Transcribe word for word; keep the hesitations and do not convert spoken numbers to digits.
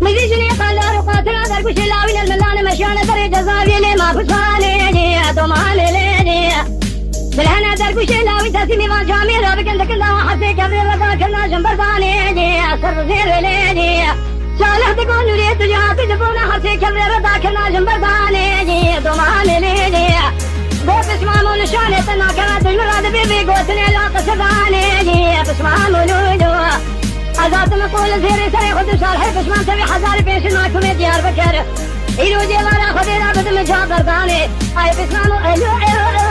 Mizî jinê qandar û qatira dergûşê lawî nelmelane meşiyane derê cezaviyê lê ma pişmanê lê, domanê lê lê. Dilhene dergûşê lawî tesîmî van camê ra bikin dikin dawa hersê kevrê re dakirna jin berdanê lê, ser bi zêrê lê lê. Salih digo nûrê tu cihatî dibûna hersê kevrê re dakirna jin berdanê lê, domanê lê lê. Go pişman û nişanê te nakeve dijmin ra dibê vê gotinê la qisidanê lê, pişman û lûlû. Ez hatim qol zêrê serê xwe du sal her pişman tevî hezarê pêşin nakumê Diyarbekir. Îro cêvara Xwedê ra bidim ca berdanê. Ay pişman û elo elo